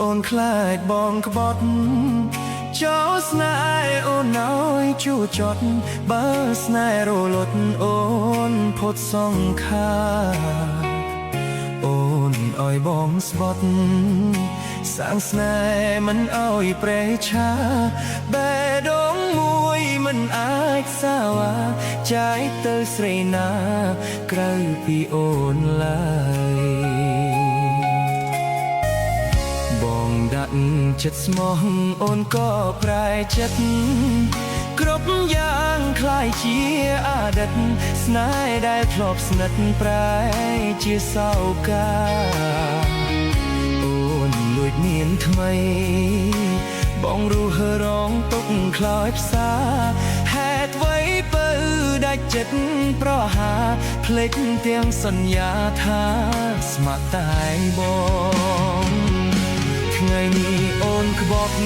អូនខ្លាចបងក្បត់ចោលស្នេហ៍អូនឲ្យជួចត់បើស្នេហ៍រលត់អូនផុតសង្ខារអូនឲ្យបងស្បត់សាងស្នេហ៍មិនឲ្យប្រេឆាបេះដូងមួយមិនអាចសាវ៉ាចាយទៅស្រីណាក្រៅពីអូនឡើយ បងដាក់ចិត្តស្មោះអូនក៏ប្រែចិត្តគ្រប់យ៉ាងក្លាយជាអតីតស្នេហ៍ដែលធ្លាប់ស្និទ្ធប្រែជាសោកាអូនលួចមានថ្មី បងរស់រងទុកខ្លោចផ្សាហេតុអ្វីពៅដាច់ចិត្តប្រហាភ្លេចទាំងសន្យាថាស្ម័គ្រតែបង ថ្ងៃនេះអូនក្បត់